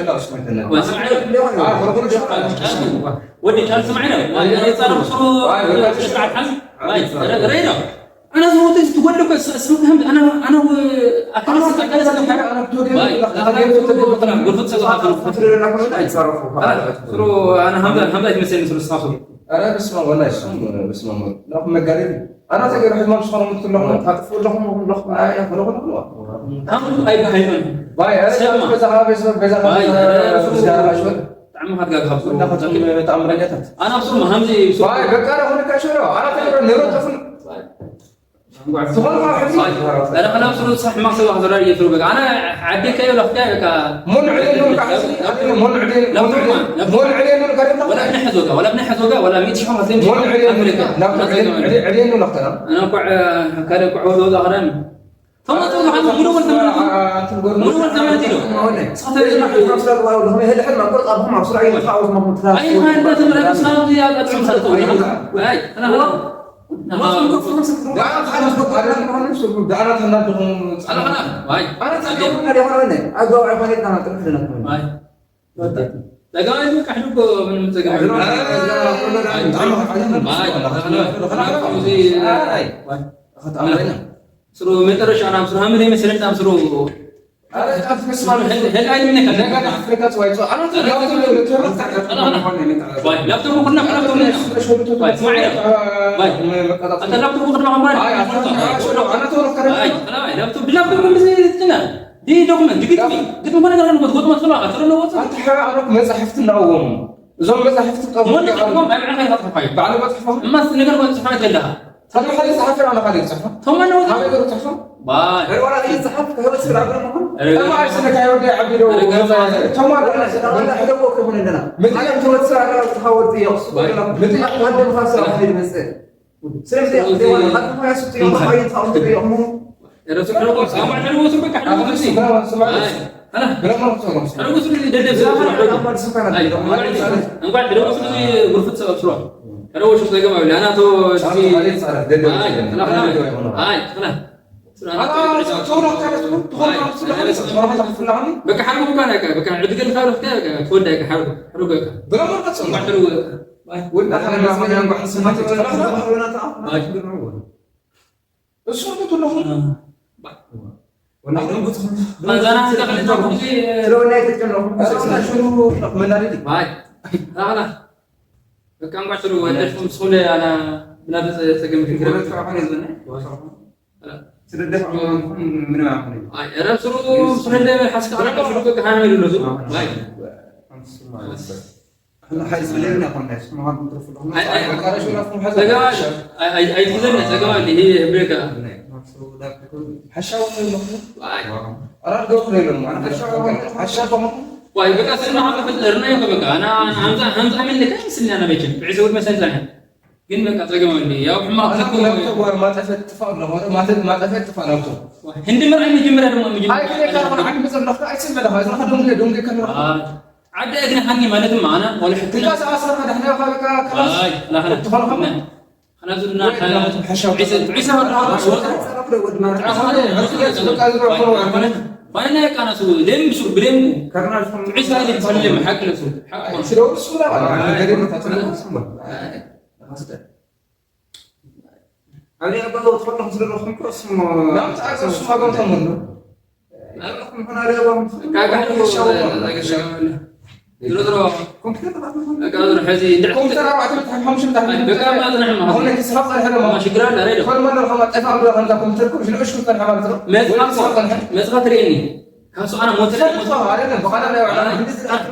ሸላ ስመተና። ወይ፣ ስምዓይ። ኣይ፣ ወዲ ጫል ስምዓይ ነው። ወይ፣ የጻረፉ ስሩ፣ ወይ፣ ወይ፣ ስርዓት ሓዝ። ወይ፣ ረይ ነው። ኣነ ዝሞተ ትጎድሎ እኮ ስ-፣ ስምክም ኣነ፣ ኣነ ወ-፣ ኣካል ኣነ ስምክም ኣካል ስምክም ኣነ ትወደድ ወይ፣ ለካ ኣነ ተገኝ ትወደድ ትወደድ ለካ። ጉርፍት ሰው ሀገር ጉርፍት ትወደድ ለካ። ኣይጻረፉ። ኣረ፣ ስሩ ኣነ ሀምዛ፣ ሀምዛ ይመስለኝ ስሩ ስታሱ። ኣረ፣ በስመ አብ፣ ወላሂ፣ እሱም፣ በስመ አብ። ለካ መጋደል። ኣነ ተገኝ ሕዝማም ዝኾነ ምትለኹ፣ ታጥፉ ለኹም፣ ለኹም፣ ኣይ፣ ለኹም፣ ለኹም። ታም ኣይባሃይን። ባይ፣ ኣረ፣ ሰማ። በዛ ኸባቢ፣ በዛ ኸባቢ፣ ባይ፣ ኣረ፣ በዛ ኸባቢ። ብጣዕሚ ሃድጋ ካብ ስሩ። ወላ ከቶም ተኣምረኛታት። ኣነ ኣብ ስሩ ሀምዚ ስሩ። ባይ፣ በቃ፣ ለኹም ካሸሮ፣ ኣረ፣ ተገኝ ነሮ ተፉን። ዝኾነ ካብ ሕዚ ኣረ፣ ከናብ ስሩ ሳሕ ማክሰባ ክዘራር እየ ትሩ በቃ። ኣነ ዓዴካ እየ ለፍካ በቃ። ሞን ዕሌ ኑር ካሕዚ፣ ሞን ዕሌ፣ ሞን ዕሌ፣ ሞን ዕሌ ኑር ከደም ወላ ብናይ ሐዞጋ፣ ወላ ብናይ ሐዞጋ፣ ወላ ሚእቲ ሺሕ ማክሰባ ሞን ዕሌ ኑር፣ ናብ ዕሌ፣ ዕሌ፣ ዕሌ ኑር ለፍተና። ኣነ እኮ፣ እ፣ ካለ እኮ ወዶ ዛኸረን። ተማቶ ለሓን ሙሉ ወል ተማቶ። ሙሉ ወል ተማቶ ነው። ሆነ። ሳተ ስራ ባው ለሆነ ሄደ ሐል ማቆር ጣብኩም አብስራ ይልካ አውዝ ማሙት። ኣይ፣ ፋንዳ ተመረቀ ሳብ ያጋጥም ሰርተው። ኣይ፣ ኣና፣ ኣና። ዳዕና ተናድኹም። ኣና፣ ኣና። ዋይ። ኣና ጸገም ነገር የሆነ። ኣገባብ ኣይኮነ፣ ዳዕና ጥርፍ ደነኩም። ዋይ። ጸገም ኣይኮነ፣ ካሕዱ እኮ ምንም ጸገም ኣይኮነ። ኣይ፣ ኣና፣ ኣና። ዋይ። ኣይ። ስሩ መጨረሻ ናብ ስሩ ሃምደ መሰለና ስሩ። ኣረ፣ ካብ ትመስማር ሕል-፣ ሕል ኣይልምነካ። ነገ ኣፍሪካ ጽዋይ ጽዋ። ኣረ፣ ኣረ፣ ላፕቶፕ ኣረ፣ ለተረፍ ኣረ፣ ኣረ፣ ኣረ። ዋይ፣ ላፕቶፕ ኩና፣ ኩና፣ ኩና። ዋይ፣ ስማዕ፣ ዋይ። ኣታ ላፕቶፕ ኩና፣ ኩና። ኣይ፣ ኣታ፣ ኣይ፣ ኣታ፣ ኣታ፣ ኣታ። ኣይ፣ ኣታ፣ ኣይ፣ ላፕቶፕ፣ ብላፕቶፕ እንደዚህ ትትና። ዲ ዶክመንት፣ ዲ ግጥሚ፣ ግጥሚ ኮነ ነገር ነው፣ ጎጥ መጥፋ፣ ኣታ ነው ወጣ። ኣታ፣ ኣረ፣ መጻሕፍቲ እናወሙ። እዞም መጻሕፍቲ ጠፍኡ ሞን እዮም። ጠፍኦም፣ ኣብ ዕንኻ ይኸፍትኻ እዩ። ባዕሉ መጽሕፎም? እማስ ነገር ኮነ ጽሑፍ ኣለኻ። ታዲያ ሓደ ጸሓፊ ኣነ ካልእ ጽሑፍ? ቶማ ነው። ካልእ ገሩ ጽሑፍ? ባ-፣ ርዋላ ይጽሓፍ፣ ከህበት ስራ ብሎ መሆን? ርጋ-፣ ተማ ስለ ካይወደ ዓቢዶ ርጋ-፣ ተማ ስለ ወላ ሕደቦ ከሆነ እንደና። ምጥያቅ ትወት ስራ ነው፣ ተሃወት ይወስ። ባይ። ምጥያቅ ወደ ምኻስ ስራ ሄድ መጽእ። ስለዚህ ያው ዜማ ነው። አጥፋ ያስጥ ነው። ፋይል ታውንት ነው። ረሱ ነው። ሳማ ነው። ስበካ ነው። ስማ፣ ስማ። ኣይ፣ ኣላ። ብረማ ነው። ኣላ፣ ወሱ ደደብ። ኣይ፣ እንኳን ደደብ። እንኳን ደደብ። ወሱ ጉርፍት ሰው ስራ። ረወሽ ጸገም ኣብላ ኣና ቶ ሻም ተባለ ይጻረፍ፣ ደደ ኣይ፣ ይጻረፍ። ተላኽና። ኣይ፣ ተላ። ኣና ተውላ ካለት ነው፣ ተሆና ስለ ሆነ ተሆና ተፍላኒ። በቃ ሓርጎ በቃ ነካ፣ በቃ ዕድገል ካልፍ ከ፣ በቃ ተወዳ፣ በቃ ሓርጎ፣ ሓርጎ በቃ። ብራማ ካጽ ነው። ባሕሩ በቃ። ወላ ካለ ማማ ያንጓ ስማት ተላኽና። ኣይ። እሱ ነው ተለኹ። አ። ወላ ነው ብዙ። ኣዛና ተኸለታ ኩዚ ስለሆነ አይተጨነቁ። ስለሆነ ሽሩ መናደድ። ባይ። ኣላ። በቃ እንኳን ሽሩ ወደሽኩም ስለ ኣና ብናተ ጸገም ግረበት ከሆነ ይዘነ። ስደደፍ ምንም አሁን። ኣይ፣ ኧረ ስሩ ስሩ እንደ ሓስካ ኣላ ሽሩ ከሃን ይሉ ነው። ባይ። ኣንስማ ነበር። እሕና ሓይስ ብለና ኮንዳሽ ምዃን ትርፉ ኣለኹም። ኣይ፣ ኣይ፣ በቃ ረሹ ራሱ ምሓዝ ጸገም ኣለ። ኣይ፣ ኣይ፣ ኣይትግዘኒ፣ ጸገም ኣለ። ይሄ ብሬክ። ሓሻው ነው ነው። ኣይ። ኣራት ገው ነው ነው። ኣና ሓሻው ነው። ሓሻው ነው። ዋይ፣ በቃ ስና ሀም ፈጠር ነው ይኸ በቃ። ኣና ሀምዛ፣ ሀምዛ ምን ልካ ስና ነው መቼም። ብዕሰ ወድ መሰል ዛኛ። ግን በቃ ጸገም ኣለ። ያው ሕማቅ ኣና ተኮ ለምቶ ማጠፈት ጥፋ ነው። ማጠፈት፣ ማጠፈት ጥፋ ለምቶ። ህንዲ ምርኣይ መጀመርያ ድማ መጀመርያ። ኣይ፣ ግን ካርቦን ዓንዲ መጸለኽካ ኣይትስመለኻ። እዛ ከደም ደም ከከልኻ። ኣይ። ዓዲ እግሪ ሃኒ ማለት ማዕና ወላ ሕክምና። እንካ ሰዓት ሰርካ ደሕና ኢኻ በቃ፣ ከላስ። ኣይ፣ ላኸላ። ትኾን ኸም። ኣና ዝና ወይ ዒሰ፣ ዒሰ ወላ ወላ። ባይና ቃና ሱ ደም ሱ ብደም። ዒሰ ሊም ሰለም ሓቅ ለሱ። ሓቅ። ስለ እሱ ላ፣ ገደም ታጽና። ኣይ። ኣብ ሊያባ ትፈልኹም ስለ ዘለኹም እኮ እሱ እሞ ናብቲ ዓዲ እሱ ሃገር ተመሉ። ኣለኹም ሆና ሊያባ ካጋ ትፈልኹም። ዝሮ ዝሮ ኮምፒውተር ተባዕትኩም በቃ ዝሮ ሕዚ እንድሕር ኮምፒውተር ኣርባዕተ መቶ ሓምሳ ሓምሳ በቃ ማጽናሕ ማለት ኣሁን ክስራ ጸርሐ ደማ ሽግር ኣለ፣ ሬዶ። ኮል መለ ኸማ ጠፋ ብሎ ኸምዛ ኮምፒውተር ኩሽ ንእሽኩ ጸርሐ ማለት ነው። መጽሓፍ ወይ ክስራ ጸርሐ። መጽሓፍ ትርእየኒ። ካብ ሰዓና ሞተር ትፈልጦ አይደለም፣ በኋላ ላይ ወላ አይ።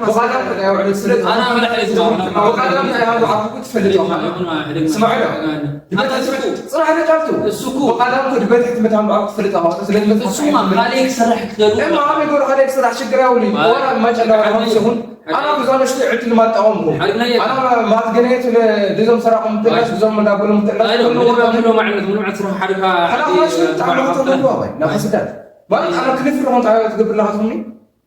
በኋላ ላይ ወላ ስለ አና ወላ አይዞህ፣ አና በኋላ ላይ ያሉ አፉ ትፈልጦ። አሁን አይደለም። ስማዕ ነው። አና ድበት እሱ እኮ ጽናሕ ነጫቱ። እሱ እኮ በኋላ እኮ ድበት ትመታም አፉ ትፈልጦ። ስለዚህ እሱማ ካሌ ክሰርሕ ክትደሉ። እማ አሁን ይጎር ካሌ ክሰርሕ ችግር ያውሊ። አይ። ወላ ማጨላ ወላ አይ። ሲሆን አና ብዙ ነሽ ዕድል ማጣውም። አይ። አና ማትገነየት ለዞም ሰራቆም ትላሽ፣ ብዙም እንዳብሉም ትላሽ። አይ፣ ነው፣ ነው፣ ነው፣ ማለት ነው። ምን ማለት ስራ ሐርካ ሐላፋሽ ታምሩ ተደዋ ወይ ናፈስዳት። ማለት ኣነ ክልፍ ርሆን ታ ትገብር ለኻ ትኹኒ?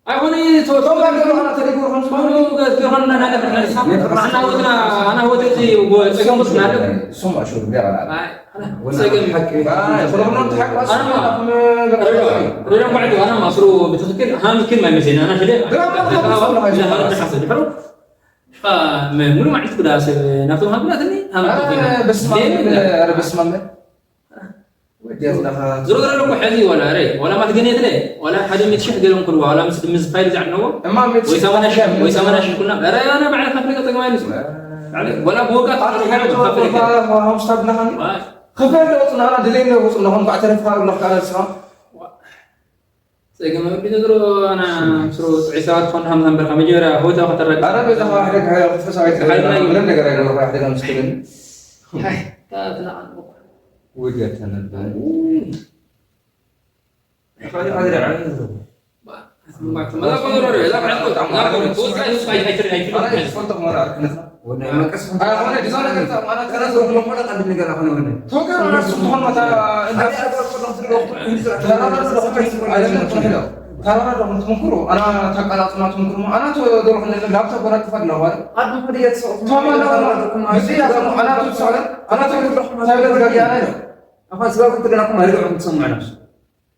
ኣይኮነ፣ ቶ-፣ ቶም ጋር ገሩ ኣና ተደግሩ ኸም ዝኾኑ ገሩ ኣና ናለ ፍርና ሳ። ኣና ወትና፣ ኣና ወተቲ ወ-፣ ጸገም ወትና ኣለ። ሶም ኣሹር ቢያ ኣላ። ኣይ፣ ኣና ወላ ጸገም። ሓቂ። ኣይ፣ ኹሎም ተሓቋስ ኣና ኹሎም ገሩ ሬዳ ኳዕቱ፣ ኣና ማስሩ ብትኽክል ሃም ክን ማይ መሴን፣ ኣና ሽደ። ብራማ ተሓቋስ ኣና ሓሰብ ድሕሩ። ፋ፣ መ-፣ ሙሉ ማዕልቲ ግዳ ሰብ ናብቶም ሃም ግዳ ትኒ፣ ሃም ኣረ፣ ትኒ። በስመ ኣብ፣ ሌላ። ኣረ፣ በስመ ኣብ። ወዲ ኣምላኻ። ዝሮ ዝሮ እኮ ሕዚ ወላ ረ፣ ወላ ማትገኔትለ፣ ወላ ሓደ ሚእቲ ሺሕ ገለ እንኩን፣ ወላ ምስ፣ ምስ ፋይል ዝዓድነዎ፣ እማ ሚእቲ ወይ ሺሕ ሰማንያ ሺሕ፣ ወይ ሰማንያ ሺሕ ኩልና፣ ረ፣ ኣነ ባዕለ ካፍለ ተገማይ ንሱ። ባዕለ፣ ወላ ብወጋ ኣቲ ሓደ ካፍለ ተወርባ፣ ተገማይ። ወሃምስታ ብናኻኒ። ዋይ። ከፈል ለውጥ ናና፣ ድሌን ለውጥ ናኹም፣ ባዕ ተረፍካ ኣለኹ፣ ካለ ንስኻ። ዋ። ጸገም ኣብ ቢነ ዝሮ፣ ኣና፣ ስሮ፣ ጽዒ ሰባት ኮን ሃምሳ እምበርካ፣ መጀመርያ ሆታ ከተረዳ። ኣረ፣ በዛ ኸዓ ሕደግ፣ ሕደግ፣ ፍሳዊት፣ ሓይል ናይ ምንም ነገር ኣይገበርኩ፣ ሕደግ፣ ኣምስትልን። ሃይ፣ ታ፣ ትናቐን። ውድቀት ተነበረ። ተራራ ዶ ትምኩሩ፣ ኣና ታቃላጽና ትምኩሩ፣ ኣና ተደረኹ ላብታ ጎራ ክፈድ ነው። ኣዱ ፈዲየት ሰው ተማላ፣ ብዚ ያፈኑ፣ ኣና ተሰረ፣ ኣና ተደረኹ፣ ታይለ ጋር ያለ ነው። ኣፋን ስጋኩም ትገናኩም፣ ኣርግዕኩም ትሰምዑ ነብሱ።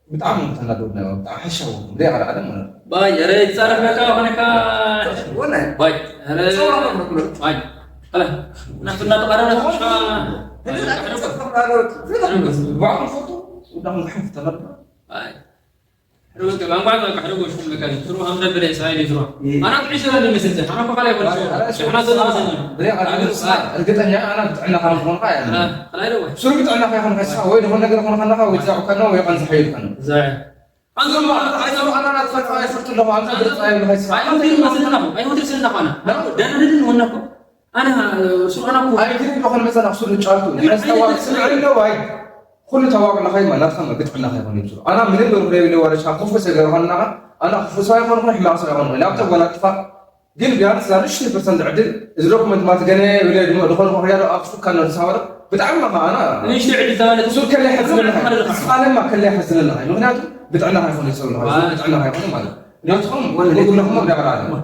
ብጣዕሚ ተናደድና፣ ብጣዕሚ ሓሻው፣ ደይ ዓለ ዓለም ማለት። ባይ፣ ኧረ ይጻረፍ በቃ፣ ሆነካ። ወላሂ። ባይ፣ ኧረ። ሰው ነው ማለት ነው። ባይ። ሀላ፣ ናቱ እናተቃረበ ተቆጣ። ህዝብ ናቱ ተቆጣ። ባዕኩም ፎቶ፣ ወዳም ዝሓፍ ተረዳ። ባይ። ሕርጎ፣ ባንኳ፣ ባንኳ፣ ሕርጎ፣ ሽኩም በቃ፣ ትሩ ሃምሳ ብለ እስራኤል ይዝሮ። እ። ኣና ጥዒ ሰላም ይመስል ዘ፣ ኣና ኮፋ ላይ ሆነ። ኣረ፣ ኣረ፣ ኣና ሰላም ሰላም። ብሬ፣ ኣረ፣ ኣረ፣ ኣረ፣ እርግጠኛ፣ ኣና ብጥዕና ካም ኾንካ፣ ያ። ኣና፣ ኣና፣ ኣረ፣ ወይ። ሱሩ ብጥዕና ካም ኾንካ፣ ወይ ደሆን ነገር ኾንካ፣ ወይ ዛዕካ ነው፣ ወይ ቀን ዝሐይድ ከነው። ዛዕ። ኣንዞም፣ ኣንዞም፣ ኣና ናት ፈርፋ ይፈርቱ ኣለኹ፣ ኣንዞም ብርጻ ይብሉ፣ ኸይሳ። ኣይሆን ግን መስልና፣ ኣይሆን ግን ስልና ኾነ። ደህና ደህን ሆነ እኮ። ኣነ፣ ሱር ኣነ እኮ ኣይግድን ዝኾነ መጸና ክሱር ንጫወቱ። ንሕስተዋ ስምዕን ነው ኣይ። ኩሉ ተዋቅና ኸይማ ናትካ ብጥዕና ኸይኮን ይብሉ። ኣና ምንም በሩ ለይ ለይ ወረሻ ክፉ ሰገር ኾንና፣ ኣና ክፉ ሰው ኣይኮንኩን፣ ሕማቅ ሰው ኣይኮንኩን። ላብቶፕ ወላ ጥፋ። ግን ቢያንስ ዛሬ ሽኒ ፐርሰንት ዕድል፣ እዚ ዶክመንት ማት ገነ ብለ ድሞ ዝኾነ ኾያዶ ኣክፉ ካን ነው ተሳወረ። ብጣዕሚ ማ ኣና ንእሽቶ ዕድል ተባለ ሱር ከለ ይሐዝን ለኻ። ተስፋ ለማ ከለ ይሐዝን ለኻ። ምኽንያቱ ብጥዕና ኸይኮን ይሰው ለኻ። ብጥዕና ኸይኮን ማለት። ናትኩም ወላ ወላ ለኩም ወላ ወላ።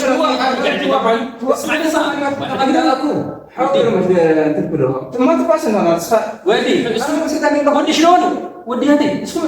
ወዲ ሽለሆነ፣ ወዲ ያቴ፣ እስኩ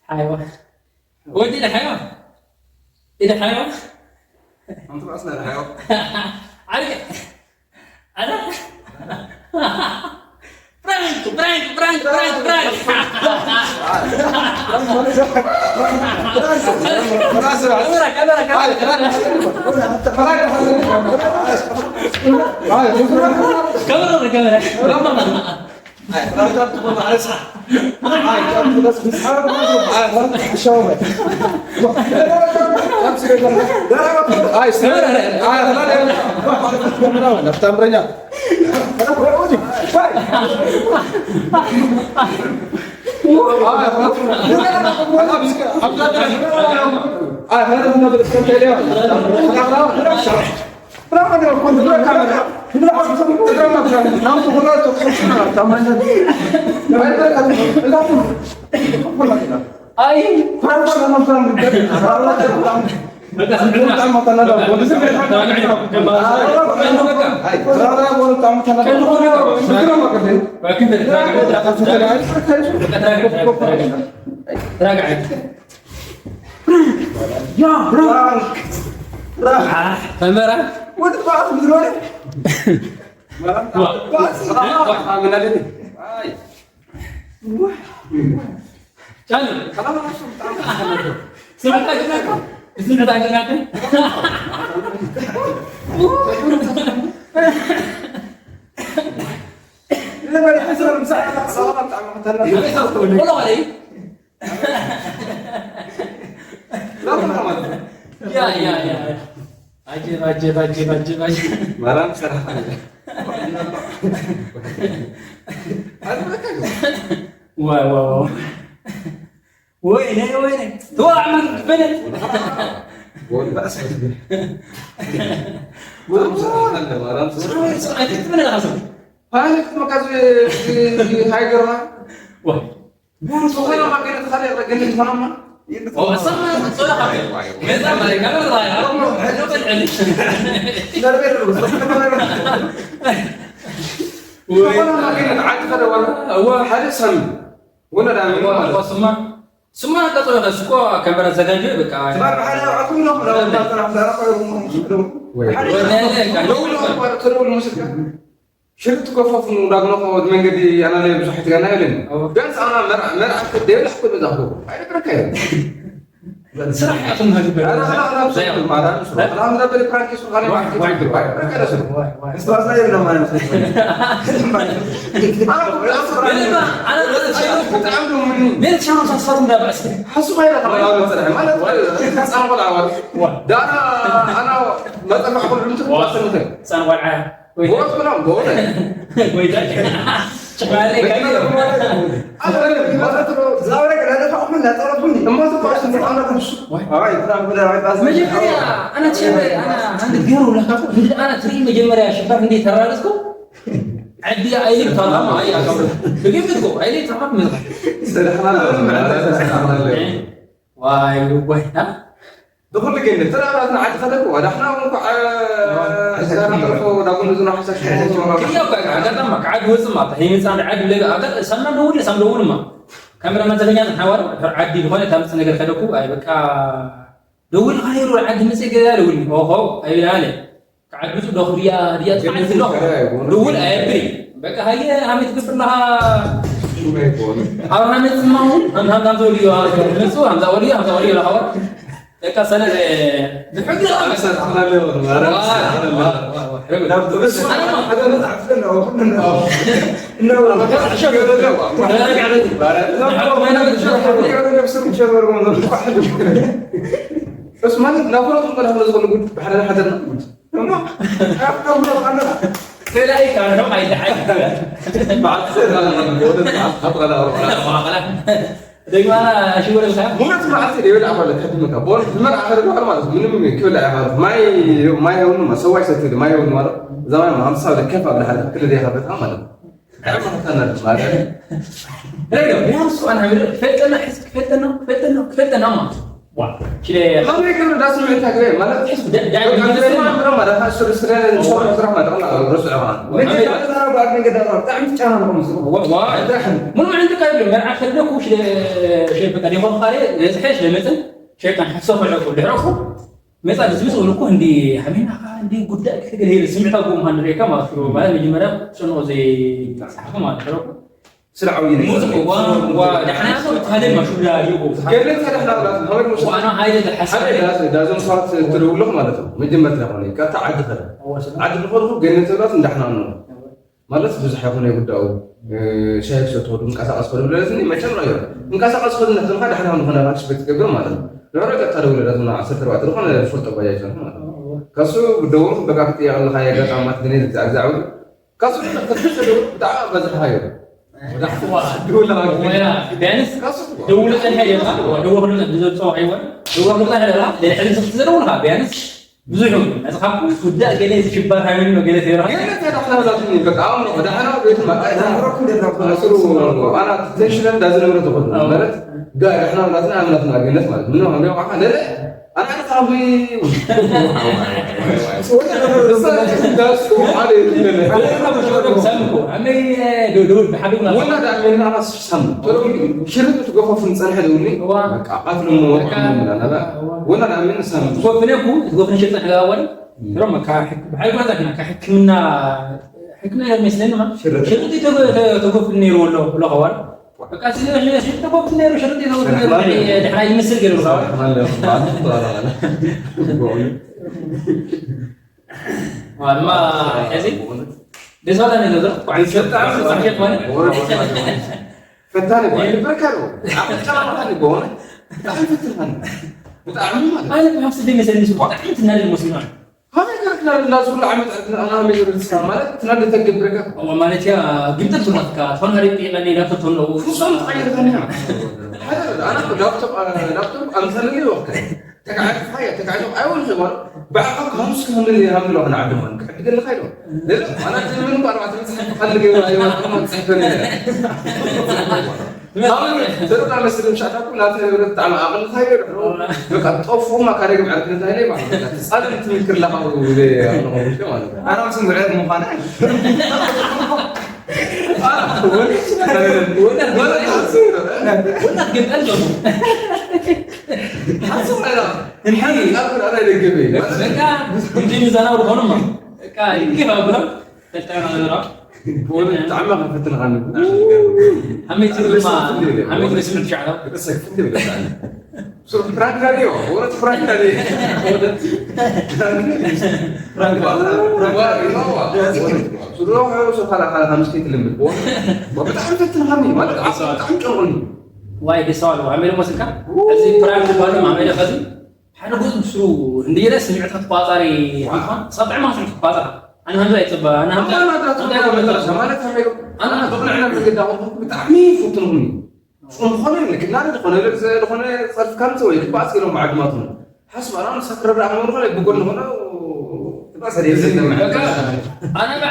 ሓይዋ ወዲ ኢለ ሓይዋ ኢለ ሓይዋ ኣንተ ራስና ኢለ ሓይዋ ዓርገ ኣረ ፕራንክ ፕራንክ ፕራንክ ፕራንክ ፕራንክ ካሜራ ካሜራ ካሜራ ካሜራ ካሜራ عجيب عجيب عجيب عجيب عجيب. مرام صراحة. واو واو واو. ويني ويني؟ توقع من بنت. بقول بس. مرام صراحة. مرام صراحة. من الغزل؟ هاي مكازي هاي جرا. واو. ቢያንስ ዝኾነ ማገነ ተኻለ ረገነ ዝኾነማ እሰማ ጾላ ካፌ። መዛ ማለት ጋር ላይ አሮሞ ሄዶ ቀልቀል። ሓደ ሳምንት ወላ ዳሚ ማለት ስማ ስማ ቀጥሎ ከስኮ ከንበረ ዘጋጀ በቃ ትባል ሓደ አቁም ነው ነው ተራቆ ሽርጥ ከፈፉ ዳግኖ ከወድ መንገዲ ኣናለ ብዙሕ ትጋና የለን። ቢያንስ ኣና መርዓ መርዓ ደብል ሕኩ በዛኹ። ኣይደብረካ እዩ። ስራሕ ያቱን ሀግበ። ኣና ኣና ኣና ማለት ኣና ኣና በል ፕራንክ ሱ ካለ ማለት። ዳራ ኣና መጠፋዕ ኩሉ ምትክ ዋሰምተን ፃን ቆልዓ። ጎት ብሎም ጎት። ጎይታ ጭማሪ ካይሮ። መጀመርያ ኣነ ትሸበ ኣነ አንድ ገሩ ለካኩ እንደ ኣነ ትርኢ መጀመርያ ሽበር እንደ ተራረስኩ ዓዲ ኣይሊ ታማም ኣይ ኣቀብር ብግምትኩ ኣይሊ ታማም ምዝኻ። ዋይ ወይ ብኩሉ ግን ተራራትና ዓዲ ከለኩ ዋዳሕና እንኳዕ ሕዝጋና ተርፎ ዳጉን ዝኖ ሓሳሽ ክያ እኮ ኣጋጣሚ ከዓዲ ወፅማ ተሂምፃ ዓዲ ለጋ ኣጋጣሚ ሰምና ደውል ሰም ደውልማ ካሜራ መዘገኛ ሓዋር ዓዲ ዝኾነ ታምፅ ነገር ከለኩ ኣይ በቃ ደውል ካይሩ ዓዲ መፅእ ገዛ ደውል ኦሆ ኣይብላለ ከዓዲ ዶ ክድያ ድያ ትዓዲ ዶ ደውል ኣየብሪ በቃ ሃየ ሃመት ትገብር ኣለኻ ኣብ ሃመት ፅማውን ሃምዛ ወልዮ መፁ ሃምዛ ወልዮ ሃምዛ ወልዮ ለሃዋ በቃ ሰለ ዝሕግዝ ማለት ናፍረቱ እንኳን ዝኮነ ጉድ ብሓደ ሓደርና ጉድ ሌላ ይካረም ኣይደሓይ ብዓል ደግማና ሽወደ ብሳ ሙለት መዓልቲ ደብል ኣባለ ከድመካ ቦል ዝመር ኣኸር በዓል ማለት ምንም ክብል ኣያ ማለት ማይ ማይ ሆኑ ሰዋይ ሰትል ማይ ሆኑ ማለት ዘማን ማምሳ ለከፍ ኣብ ለሓደ ክልል ያኸበታ ማለት ቢያንስ ኣና ምድር ክፈልጠና ሕዝ ክፈልጠና ክፈልጠና ክፈልጠና ክፈልጠና ማ ሽለ ከመይ ክብል ዳስ ምዕታ ግበ ማለት ሕዝ ዳዕግበ ማለት ስለ ስለ ስራሕ ማለት ረስዑ ማለት ብጣዕሚ ጫና ንኸምስ ሙሉ ዕንዲ ቀይሉ መርዓ ከለኩ ሽለ ሸበቃ ዲኾን ካለ ዝበዝሐ ሽለ መፅን ሸይጣን ሕሰኹ ዕረፉ ድሕረፉ መጻ ዝምስ እብሉ እኮ እንዲ ሓሚናኻ እንዲ ጉዳይ ክትግል ሄደ ስምዕታ ጎም ሃንድሬካ ማለት ነው ማለት መጀመሪያ ጨንቆ ዘይጻሓፈ ማለት ነው ስለ ዓብዪ ነገር ሙዝ ዋ ዋ ዳሕና ሰው ታለ ማሹላ ይጎ ገነት ተዳሕና ብላት ሀመድ ሙስ ዋና ሀይለ ተሐሰበ ዳዞም ሰባት ትደውልኽ ማለት ነው መጀመርታ ኾነ ካታ ዓዲ ኸደ ዓዲ ዝኾንኹ ገነት ተብላት እንዳሕና ነው ማለት ብዙሕ ይኹን ይጉዳኡ ሻሂ ክሰትኹ ክንቀሳቀስ ከሉ ብለለትኒ መቸም ረዮ ክንቀሳቀስ ከሉ እናተልካ ዳሕና ዝኾነ ካክስ ቤት ትገብር ማለት ነው ንዕሮ ቀጥታ ደውለ ዳትና ዓሰርተ ኣርባዕተ ዝኾነ ፎልጦ ባጃጅ ማለት ነው ከሱ ብደውል በቃ ክትጥየቅ ኣለካ የጋጣማት ግን ዛዕዛዕ ከሱ ብጣዕሚ በዝሕካዮ ቢያንስ ደውለ ጸንሐ የላ ደወሉ ዝጸዋዕ ይወል ደወሉ ጸንሐ የላ ለሕል ዝኽትዘደውልካ ቢያንስ ብዙሕ እዩ። እዚ ካብ ውዳእ ገለ ዝሽበር ሃይማኖት ነው ገለ ተይራ። ገለ ተዳኽላላት ምን በቃ አሁን ነው ወደ ሐና ቤት ማቃይታ ዛምረኩም ደላ ስሩ አና ትንሽለን ዳዝ ንብረት ተቆጥ ማለት ጋር ሐና ላትና አምናት ማገነት ማለት ምን ነው ነው አሁን ለለ አና ታዊ ዳሱ አለ ይለለ ሰምኩ አመይ ዶ ዶ ብሓዱ ወላ ዳ ምን አና ሰም ሽርብ ትገፈፉን ጸንሐ ደውልኝ በቃ አትልሙ ወላ ዳ ምን ሰም ጎፍነኩ ጎፍነ ሽርብ ተጋዋል ድሮም ብሓይል ኩነታት ኢና ካብ ሕክምና ሕክምና ይመስለኒ ሽርጢ ተጎፍኒ ነይሩ ኣሎ ብሎ ከዋል በቃ ተጎፍኒ ነይሩ ሽርጢ ተጎፍኒ ነይሩ ድሕና ይመስል ገይሩ ከዋል ዋልማ ሕዚ ደስ ባላ ነገር ፈታኒ ጓል ይበርካ ነው። ኣፍንጫ ማለት በሆነ ብጣዕሚ ፈትርካኒ። ብጣዕሚ ማለት ኣነ ብሓፍስ ደይ መሰለኒ ስብሓ ብጣዕሚ ትናደድ መስሉና ከመይ ገርክና እንዳዚ ኩሉ ዓመት ኣና መጀመርያ ማለት ትናደድ ተገብረካ። ማለት ያ ግምጠት ትናፍካ ትኾን ኣሪቅ የላኒ ዳክተር ትኾን ነው ፍጹም ተቀይርካኒ። ሓደ ኣና ላፕቶፕ ላፕቶፕ ኣምሰለኒ ወቅት ተቃዕድፋ እያ ተቃዕድፍ ኣይወልኺ ማለት ብዓኻ ክሃምስ ክህምል ይሃምል ኾነ ዓዲ ማለት ክዕድገለካ ኢሎ። ኣና ትምን ቋርባ ትምጽሓፍ ፈልግ ይወላ ይወላ ጽሕፈኒ። ተረዳ መስል ምሻታኩ ናተ ህብረት ብጣዕሚ ኣቕልልካ ይገርሑ። በቃ ጠፉማ ካደግም ዕርክነት ኣይለ ማለት በቃ ትጻለም ትምክር ለኻው ማለት ነው። ኣና ምስም ብዕለት ምዃነ እንዲህ ዘናው ሆኖማ በቃ ይገባ ብለው ፈተና ነገራ ብጣዕሚ ከፈትንኻኒ ሓመይቲ ድማ ሓመይቲ ስምዕት ሻዕራ ፕራንክ ዳሪዮ ወረት ፕራንክ ዳሪዮ ስድሮ ሓረሶ ካላ ካላ ከምስከይ ትልምድ ብጣዕሚ ፈትንኻኒ ማለት ብጣዕሚ ጨንቁኒ ዋይ ደስ በሃሉ ዓመለ መስልካ እዚ ፕራንክ ዝበሃሉ ዓመለ ከዚ ሓደ ጎዝ ምስሉ እንድየለ ስምዕት ክትቋጻሪ እንኳን ሳብ ጥዕማ ስምዕት ክትቋጻራ ኣነ ከምዚ ኣይጽበ ኣነ ከምዚ ማለት ኣነ ብቕንዕና መንገዲ ኣቕርቦ ብጣዕሚ ይፈትንኹም እዩ ዝኾነ ንክናደ ዝኾነ ዝኾነ ጸርፍካ ምጽእ ወይ ክባጽ ኢሎም ዓድማቶም ሓስብ ኣና ንሳ ክረዳ ኣመን ኾነ ብጎን ኾነ ክባጽ ደይብዘ ኣነ ባዕለ ኣነ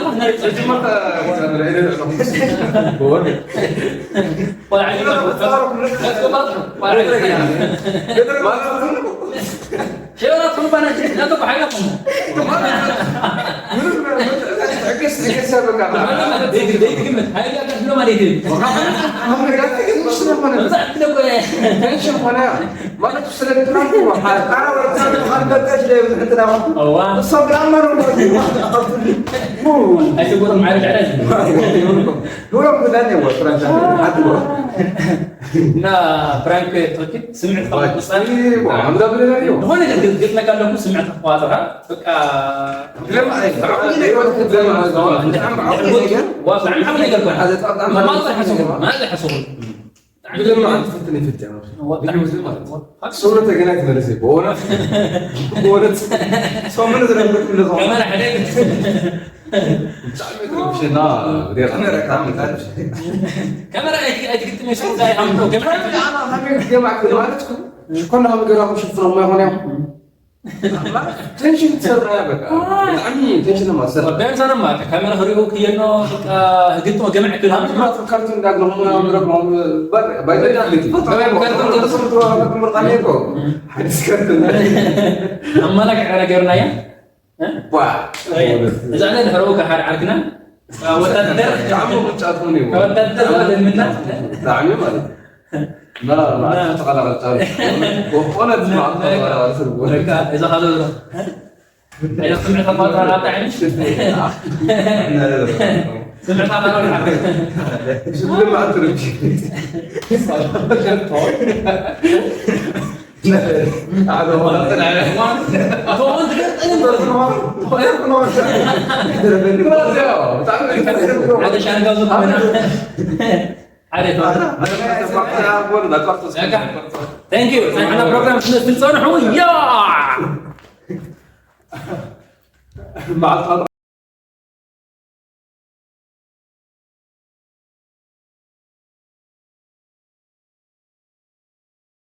ኣነ ጀመርካ ወዛ ብላ ኢለ ኣለኹም ቆልዓ ሸበላ ትርባና ናቶ ብሓይላኩም ትዕግስት ትዕግስት በቃ ዘይትግምት ሓይላ ከፍሎ ማለት እዩ መብዛሕትኡ ግን ስለኾነ መብዛሕትኡ ደቆ ቴንሽን ኾነ ማለት ስለ ፕራንክ እዋ እሶም ብጣዕሚ ነው ኣይሰጎጥም ዓይነት ዕዳይ ኑሮም ጉዳይ ነው ፍራንቻ አድሮ እና ፕራንክ ትኽክል ስምዕት ካብ ምሳሌ ዝኾነ ነገር ግጥመካ ኣለኩ ስምዕት ክዋጥራ በቃ ብለማ ኣንተ ፈትን ይፍት ሰውነት ተገናኝ ትመለስ በሆነ በሆነ ሰው ምን ዝረምበት ምንለ ካሜራ ኣይትግጥም የስሩ ዳይ ኣምዶ ገመ ሽኮና ሃገራ ሽፍኖ ማ ሆነ ቴንሽን ትሰርሕ በቃ ብጣዕሚ ቴንሽን ማ ትሰርሕ ቢያንስ ኣነማ ካሜራ ክሪኡ ክየኖ በቃ ግጥሞ ገመዕ ክብል ካርቱን እንዳግለኹም ባይዘ ኣማላክዐ ነገርና እያ እዛ ነ ድሕረኡ ካብ ሓደ ዓርክና ወታደር ብጣዕሚ ቅጫትኩም እዩ ወታደር ለምና ብጣዕሚ ማለት እዩ ተቐላቀልታ ሆነ እዛ ካዘ ስምዕታ ማጣ ናብታ ዓይኒ ስምዕታ ካልኦ Thank you. ናይ ሓና ፕሮግራም ስነ ትንጸንሑ ያ